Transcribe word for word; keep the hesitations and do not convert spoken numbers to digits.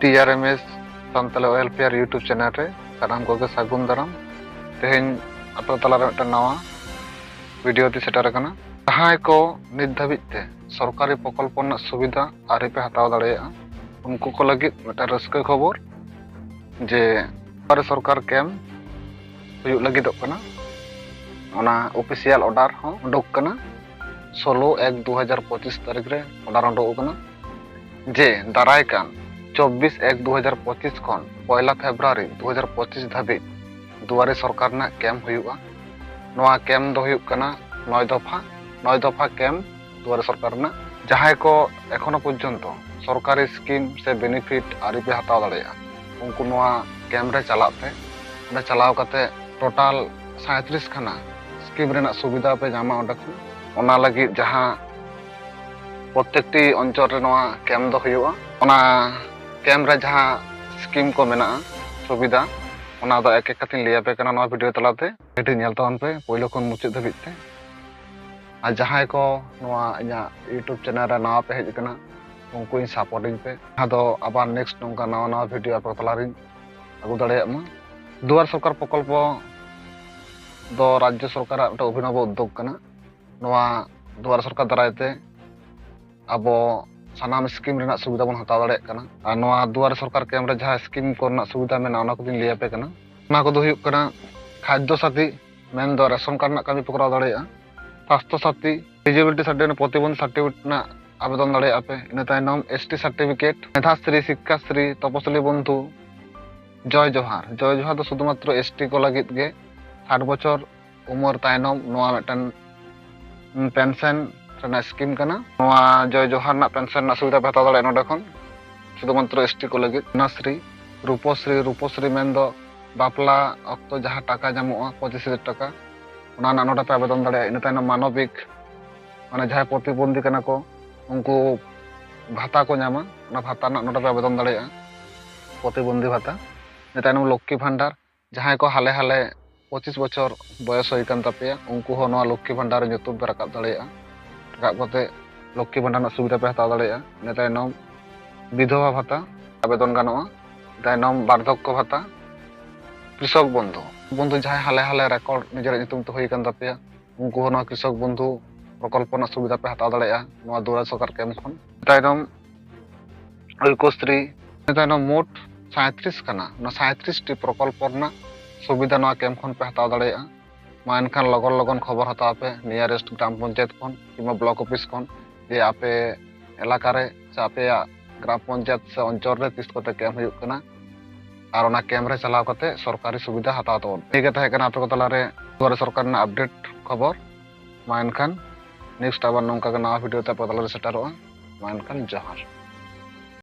T R M S Santali welfare YouTube channel ᱨᱮ ᱥᱟᱱᱟᱢ ᱠᱚᱜᱮ ᱥᱟᱹᱜᱩᱱ ᱫᱟᱨᱟᱢ᱾ ᱛᱮᱦᱮᱧ ᱟᱯᱮ ᱛᱟᱞᱟᱨᱮ ᱢᱤᱫᱴᱟᱝ ᱱᱟᱣᱟ ᱵᱷᱤᱰᱤᱭᱳ ᱛᱮ ᱥᱮᱴᱮᱨ ᱟᱠᱟᱱᱟ᱾ ᱡᱟᱦᱟᱸᱭ ᱠᱚ ᱱᱤᱛ ᱫᱷᱟᱹᱵᱤᱡ ᱛᱮ ᱥᱚᱨᱠᱟᱨᱤ ᱯᱨᱚᱠᱚᱞᱯᱚ ᱨᱮᱱᱟᱜ ᱥᱩᱵᱤᱫᱷᱟ ᱟᱹᱣᱨᱤ ᱯᱮ ᱦᱟᱛᱟᱣ ᱫᱟᱲᱮᱭᱟᱜᱼᱟ, ᱩᱱᱠᱩ ᱠᱚ ᱞᱟᱹᱜᱤᱫ ᱢᱤᱫᱴᱟᱝ ᱨᱟᱹᱥᱠᱟᱹ ᱠᱷᱚᱵᱚᱨ ᱡᱮ ᱥᱚᱨᱠᱟᱨᱤ ᱥᱚᱨᱠᱟᱨ ᱠᱮᱢᱯ ᱦᱩᱭᱩᱜ ᱞᱟᱹᱜᱤᱫᱚᱜ ᱠᱟᱱᱟ᱾ ᱚᱱᱟ ᱚᱯᱷᱤᱥᱤᱭᱟᱞ ᱚᱰᱟᱨ ᱦᱚᱸ ᱩᱰᱩᱠ ᱠᱟᱱᱟ᱾ ᱥᱳᱞᱳ ᱮᱠ ᱫᱩ ᱦᱟᱡᱟᱨ ᱯᱚᱸᱪᱤᱥ ᱛᱟᱹᱨᱤᱠᱷ ᱨᱮ ᱚᱰᱟᱨ ᱩᱰᱩᱠ ᱟᱠᱟᱱᱟ ᱡᱮ ᱫᱟᱨᱟᱭ ᱠᱟᱱ ᱪᱚᱵᱵᱤᱥ ᱮᱠ ᱫᱩ ᱦᱟᱡᱟᱨ ᱯᱚᱸᱪᱤᱥ ᱠᱷᱚᱱ ᱯᱚᱭᱞᱟ ᱯᱷᱮᱵᱽᱨᱩᱣᱟᱨᱤ ᱫᱩ ᱦᱟᱡᱟᱨ ᱯᱚᱸᱪᱤᱥ ᱫᱷᱟᱹᱵᱤᱡ ᱫᱩᱣᱟᱨᱮ ᱥᱚᱨᱠᱟᱨ ᱨᱮᱱᱟᱜ ᱠᱮᱢᱯ ᱦᱩᱭᱩᱜᱼᱟ᱾ ᱱᱚᱣᱟ ᱠᱮᱢᱯ ᱫᱚ ᱦᱩᱭᱩᱜ ᱠᱟᱱᱟ ᱱᱚᱭ ᱫᱚᱯᱷᱟ, ᱱᱚᱭ ᱫᱚᱯᱷᱟ ᱠᱮᱢᱯ ᱫᱩᱣᱟᱨᱮ ᱥᱚᱨᱠᱟᱨ ᱨᱮᱱᱟᱜ᱾ ᱡᱟᱦᱟᱸᱭ ᱠᱚ ᱮᱠᱷᱚᱱᱳ ᱯᱚᱨᱡᱚᱱᱛᱚ ᱥᱚᱨᱠᱟᱨᱤ ᱥᱠᱤᱢ ᱥᱮ ᱵᱮᱱᱤᱯᱷᱤᱴ ᱟᱹᱣᱨᱤ ᱯᱮ ᱦᱟᱛᱟᱣ ᱫᱟᱲᱮᱭᱟᱜᱼᱟ, ᱩᱱᱠᱩ ᱱᱚᱣᱟ ᱠᱮᱢᱯ ᱨᱮ ᱪᱟᱞᱟᱜ ᱯᱮ᱾ ᱚᱸᱰᱮ ᱪᱟᱞᱟᱣ ᱠᱟᱛᱮ ᱴᱳᱴᱟᱞ ᱥᱟᱸᱭᱛᱨᱤᱥ ᱠᱷᱟᱱᱟ ᱥᱠᱤᱢ ᱨᱮᱱᱟᱜ ᱥᱩᱵᱤᱫᱷᱟ ᱯᱮ ᱧᱟᱢᱟ ᱚᱸᱰᱮ ᱠᱷᱚᱱ᱾ ᱚᱱᱟ ᱞᱟᱹᱜᱤᱫ ᱡᱟᱦᱟᱸ ᱯᱨᱚᱛᱮᱠᱴᱤ ᱚᱧᱪᱚᱞ ᱨᱮ ᱱᱚᱣᱟ ᱠᱮᱢᱯ ᱫᱚ ᱦᱩᱭᱩᱜᱼᱟ, ᱚᱱᱟ ᱠᱮᱢᱯ ᱨᱮ ᱡᱟᱦᱟᱸ ᱥᱠᱤᱢ ᱠᱚ ᱢᱮᱱᱟᱜᱼᱟ, ᱥᱩᱵᱤᱫᱷᱟ, ᱚᱱᱟ ᱫᱚ ᱮᱠ ᱮᱠ ᱠᱟᱛᱮᱧ ᱞᱟᱹᱭ ᱟᱯᱮ ᱠᱟᱱᱟ ᱱᱚᱣᱟ ᱵᱷᱤᱰᱤᱭᱳ ᱛᱟᱞᱟᱛᱮ᱾ ᱵᱷᱤᱰᱤᱭᱳ ᱧᱮᱞ ᱛᱟᱵᱚᱱ ᱯᱮ ᱯᱳᱭᱞᱳ ᱠᱷᱚᱱ ᱢᱩᱪᱟᱹᱫ ᱫᱷᱟᱹᱵᱤᱡ ᱛᱮ᱾ ᱟᱨ ᱡᱟᱦᱟᱸᱭ ᱠᱚ ᱱᱚᱣᱟ ᱤᱧᱟᱹᱜ YouTube ᱪᱮᱱᱮᱞ ᱨᱮ ᱱᱟᱣᱟ ᱯᱮ ᱦᱮᱡ ᱟᱠᱟᱱᱟ, ᱩᱱᱠᱩᱧ ᱥᱟᱯᱳᱨᱴ ᱤᱧ ᱯᱮ, ᱡᱟᱦᱟᱸ ᱫᱚ ᱟᱵᱟᱨ ᱱᱮᱠᱥᱴ ᱱᱚᱝᱠᱟ ᱱᱟᱣᱟ ᱱᱟᱣᱟ ᱵᱷᱤᱰᱤᱭᱳ ᱟᱯᱮ ᱛᱟᱞᱟᱨᱤᱧ ᱟᱹᱜᱩ ᱫᱟᱲᱮᱭᱟᱜ ᱢᱟ᱾ ᱫᱩᱣᱟᱨ ᱥᱚᱨᱠᱟᱨ ᱯᱨᱚᱠᱚᱞᱯᱚ ᱫᱚ ᱨᱟᱡᱽᱡᱚ ᱥᱚᱨᱠᱟᱨᱟᱜ ᱢᱤᱫᱴᱟᱝ ᱚᱵᱷᱤᱱᱚᱵᱚ ᱩᱫᱽᱫᱳᱜᱽ ᱠᱟᱱᱟ᱾ ᱱᱚᱣᱟ ᱫᱩᱣᱟᱨ ᱥᱚᱨᱠᱟᱨ ᱫᱟᱨᱟᱭ ᱛᱮ ᱟᱵᱚ ᱥᱟᱱᱟᱢ ᱥᱠᱤᱢ ᱨᱮᱱᱟᱜ ᱥᱩᱵᱤᱫᱷᱟ ᱵᱚᱱ ᱦᱟᱛᱟᱣ ᱫᱟᱲᱮᱭᱟᱜ ᱠᱟᱱᱟ᱾ ᱟᱨ ᱱᱚᱣᱟ ᱫᱩᱣᱟᱨ ᱥᱚᱨᱠᱟᱨ ᱠᱮᱢᱯ ᱨᱮ ᱡᱟᱦᱟᱸ ᱥᱠᱤᱢ ᱠᱚᱨᱮᱱᱟᱜ ᱥᱩᱵᱤᱫᱷᱟ ᱢᱮᱱᱟᱜᱼᱟ, ᱚᱱᱟ ᱠᱚᱫᱚᱧ ᱞᱟᱹᱭ ᱟᱯᱮ ᱠᱟᱱᱟ᱾ ᱚᱱᱟ ᱠᱚᱫᱚ ᱦᱩᱭᱩᱜ ᱠᱟᱱᱟ ᱠᱷᱟᱫᱽᱫᱚ ᱥᱟᱛᱷᱤ, ᱢᱮᱱᱫᱚ ᱨᱮᱥᱚᱱ ᱠᱟᱨᱰ ᱨᱮᱱᱟᱜ ᱠᱟᱹᱢᱤ ᱯᱮ ᱠᱚᱨᱟᱣ ᱫᱟᱲᱮᱭᱟᱜᱼᱟ᱾ ᱥᱟᱥᱛᱷᱚ ᱥᱟᱛᱷᱤ, ᱰᱤᱡᱮᱵᱤᱞᱤᱴᱤ ᱥᱟᱨᱴᱤᱯᱷᱤᱠᱮᱴ, ᱯᱨᱚᱛᱤᱵᱚᱱᱫᱷᱤ ᱥᱟᱨᱴᱤᱯᱷᱤᱠᱮᱴ ᱨᱮᱱᱟᱜ ᱟᱵᱮᱫᱚᱱ ᱫᱟᱲᱮᱭᱟᱜᱼᱟ ᱯᱮ᱾ ᱤᱱᱟᱹ ᱛᱟᱭᱱᱚᱢ ᱮᱥ ᱴᱤ ᱥᱟᱨᱴᱤᱯᱷᱤᱠᱮᱴ, ᱢᱮᱫᱷᱟᱥᱨᱤ, ᱥᱤᱠᱠᱷᱟᱥᱨᱤ, ᱛᱚᱯᱚᱥᱤᱞᱤ ᱵᱚᱱᱫᱷᱩ, ᱡᱚᱭ ᱡᱚᱦᱟᱨ᱾ ᱡᱚᱭ ᱡᱚᱦᱟᱨ ᱫᱚ ᱥᱩᱫᱷᱩᱢᱟᱛᱨᱚ ᱮᱥ ᱴᱤ ᱠᱚ ᱞᱟᱹᱜᱤᱫ ᱜᱮ᱾ ᱥᱟᱴ ᱵᱚᱪᱷᱚᱨ ᱩᱢᱮᱨ ᱛᱟᱭᱱᱚᱢ ᱱᱚᱣᱟ ᱢᱤᱫᱴᱮᱱ ᱯᱮᱱᱥᱚᱱ ᱨᱮᱱᱟᱜ ᱥᱠᱤᱢ ᱠᱟᱱᱟ᱾ ᱱᱚᱣᱟ ᱡᱚᱭ ᱡᱚᱦᱟᱨ ᱨᱮᱱᱟᱜ ᱯᱮᱱᱥᱚᱱ ᱨᱮᱱᱟᱜ ᱥᱩᱵᱤᱫᱷᱟ ᱯᱮ ᱦᱟᱛᱟᱣ ᱫᱟᱲᱮᱭᱟᱜᱼᱟ ᱱᱚᱰᱮ ᱠᱷᱚᱱ, ᱥᱩᱫᱷᱩᱢᱟᱛᱨᱚ ᱮᱥ ᱴᱤ ᱠᱚ ᱞᱟᱹᱜᱤᱫ᱾ ᱠᱚᱱᱱᱟᱥᱨᱤ, ᱨᱩᱯᱚᱥᱨᱤ, ᱨᱩᱯᱚᱥᱨᱤ ᱢᱮᱱᱫᱚ ᱵᱟᱯᱞᱟ ᱚᱠᱛᱚ ᱡᱟᱦᱟᱸ ᱴᱟᱠᱟ ᱧᱟᱢᱚᱜᱼᱟ ᱯᱚᱸᱪᱤᱥ ᱦᱟᱡᱟᱨ ᱴᱟᱠᱟ, ᱚᱱᱟ ᱨᱮᱱᱟᱜ ᱱᱚᱰᱮ ᱯᱮ ᱟᱵᱮᱫᱚᱱ ᱫᱟᱲᱮᱭᱟᱜᱼᱟ᱾ ᱤᱱᱟᱹ ᱛᱟᱭᱱᱚᱢ ᱢᱟᱱᱚᱵᱤᱠ, ᱢᱟᱱᱮ ᱡᱟᱦᱟᱸᱭ ᱯᱨᱚᱛᱤᱵᱚᱱᱫᱷᱤ ᱠᱟᱱᱟ ᱠᱚ, ᱩᱱᱠᱩ ᱵᱷᱟᱛᱟ ᱠᱚ ᱧᱟᱢᱟ, ᱚᱱᱟ ᱵᱷᱟᱛᱟ ᱨᱮᱱᱟᱜ ᱱᱚᱰᱮ ᱯᱮ ᱟᱵᱮᱫᱚᱱ ᱫᱟᱲᱮᱭᱟᱜᱼᱟ, ᱯᱨᱚᱛᱤᱵᱚᱱᱫᱷᱤ ᱵᱷᱟᱛᱟ᱾ ᱤᱱᱟᱹ ᱛᱟᱭᱱᱚᱢ ᱞᱚᱠᱠᱷᱤ ᱵᱷᱟᱱᱰᱟᱨ, ᱡᱟᱦᱟᱸᱭ ᱠᱚ ᱦᱟᱞᱮ ᱦᱟᱞᱮ ᱯᱚᱸᱪᱤᱥ ᱵᱚᱪᱷᱚᱨ ᱵᱚᱭᱚᱥ ᱦᱩᱭ ᱠᱟᱱ ᱛᱟᱯᱮᱭᱟ, ᱩᱱᱠᱩ ᱦᱚᱸ ᱱᱚᱣᱟ ᱞᱚᱠᱠᱷᱤ ᱵᱷᱟᱱᱰᱟᱨ ᱨᱮ ᱧᱩᱛᱩᱢ ᱯᱮ ᱨᱟᱠᱟᱵ ᱫᱟᱲᱮᱭᱟᱜᱼᱟ᱾ ᱨᱟᱠᱟᱵ ᱠᱟᱛᱮ ᱞᱚᱠᱠᱷᱤ ᱵᱷᱟᱱᱰᱟᱨ ᱨᱮᱱᱟᱜ ᱥᱩᱵᱤᱫᱷᱟ ᱯᱮ ᱦᱟᱛᱟᱣ ᱫᱟᱲᱮᱭᱟᱜᱼᱟ᱾ ᱤᱱᱟᱹ ᱛᱟᱭᱱᱚᱢ ᱵᱤᱫᱷᱚᱵᱟ ᱵᱷᱟᱛᱟ, ᱟᱵᱮᱫᱚᱱ ᱜᱟᱱᱚᱜᱼᱟ᱾ ᱛᱟᱭᱱᱚᱢ ᱵᱟᱨᱫᱷᱚᱠᱠᱚ ᱵᱷᱟᱛᱟ, ᱠᱨᱤᱥᱚᱠ ᱵᱚᱱᱫᱷᱩ᱾ ᱵᱚᱱᱫᱷᱩ ᱡᱟᱦᱟᱸᱭ ᱦᱟᱞᱮ ᱦᱟᱞᱮ ᱨᱮᱠᱚᱨᱰ ᱱᱤᱡᱮᱨᱟᱜ ᱧᱩᱛᱩᱢ ᱛᱮ ᱦᱩᱭ ᱟᱠᱟᱱ ᱛᱟᱯᱮᱭᱟ, ᱩᱱᱠᱩ ᱦᱚᱸ ᱱᱚᱣᱟ ᱠᱨᱤᱥᱚᱠ ᱵᱚᱱᱫᱷᱩ ᱯᱨᱚᱠᱚᱞᱯᱚ ᱨᱮᱱᱟᱜ ᱥᱩᱵᱤᱫᱷᱟ ᱯᱮ ᱦᱟᱛᱟᱣ ᱫᱟᱲᱮᱭᱟᱜᱼᱟ ᱱᱚᱣᱟ ᱫᱩᱣᱟᱨᱟ ᱥᱚᱨᱠᱟᱨ ᱠᱮᱢᱯ ᱠᱷᱚᱱ᱾ ᱛᱟᱭᱱᱚᱢ ᱨᱩᱯᱚᱥᱨᱤ᱾ ᱤᱱᱟᱹ ᱛᱟᱭᱱᱚᱢ ᱢᱳᱴ ᱥᱟᱸᱭᱛᱨᱤᱥ ᱠᱟᱱᱟ᱾ ᱚᱱᱟ ᱥᱟᱸᱭᱛᱨᱤᱥ ᱴᱤ ᱯᱨᱚᱠᱚᱞᱯᱚ ᱨᱮᱱᱟᱜ ᱥᱩᱵᱤᱫᱷᱟ ᱱᱚᱣᱟ ᱠᱮᱢᱯ ᱠᱷᱚᱱ ᱯᱮ ᱦᱟᱛᱟᱣ ᱫᱟᱲᱮᱭᱟᱜᱼᱟ᱾ ᱢᱟ ᱮᱱᱠᱷᱟᱱ ᱞᱚᱜᱚᱱ ᱞᱚᱜᱚᱱ ᱠᱷᱚᱵᱚᱨ ᱦᱟᱛᱟᱣ ᱯᱮ nearest ᱜᱨᱟᱢ ᱯᱚᱧᱪᱟᱭᱮᱛ ᱠᱷᱚᱱ ᱠᱤᱝᱵᱟ block office ᱠᱷᱚᱱ, ᱡᱮ ᱟᱯᱮ ᱮᱞᱟᱠᱟ ᱨᱮ ᱥᱮ ᱟᱯᱮᱭᱟᱜ ᱜᱨᱟᱢ ᱯᱚᱧᱪᱟᱭᱮᱛ ᱥᱮ ᱚᱧᱪᱚᱞ ᱨᱮ ᱛᱤᱥ ᱠᱚᱛᱮ ᱠᱮᱢᱯ ᱦᱩᱭᱩᱜ ᱠᱟᱱᱟ, ᱟᱨ ᱚᱱᱟ ᱠᱮᱢᱯ ᱨᱮ ᱪᱟᱞᱟᱣ ᱠᱟᱛᱮ ᱥᱚᱨᱠᱟᱨᱤ ᱥᱩᱵᱤᱫᱷᱟ ᱦᱟᱛᱟᱣ ᱛᱟᱵᱚᱱ ᱯᱮ᱾ ᱱᱤᱭᱟᱹ ᱜᱮ ᱛᱟᱦᱮᱸ ᱠᱟᱱᱟ ᱟᱯᱮ ᱠᱚ ᱛᱟᱞᱟᱨᱮ ᱫᱩᱣᱟᱨᱟ ᱥᱚᱨᱠᱟᱨ ᱨᱮᱱᱟᱜ ᱟᱯᱰᱮᱴ ᱠᱷᱚᱵᱚᱨ᱾ ᱢᱟ ᱮᱱᱠᱷᱟᱱ ᱱᱮᱠᱥᱴ ᱟᱵᱟᱨ ᱱᱚᱝᱠᱟ ᱜᱮ ᱱᱟᱣᱟ ᱵᱷᱤᱰᱤᱭᱳ ᱛᱮ ᱟᱯᱮ ᱛᱟᱞᱟᱨᱮ ᱥᱮᱴᱮᱨᱚᱜᱼᱟ᱾ ᱢᱟ ᱮᱱᱠᱷᱟᱱ ᱡᱚᱦᱟᱨ᱾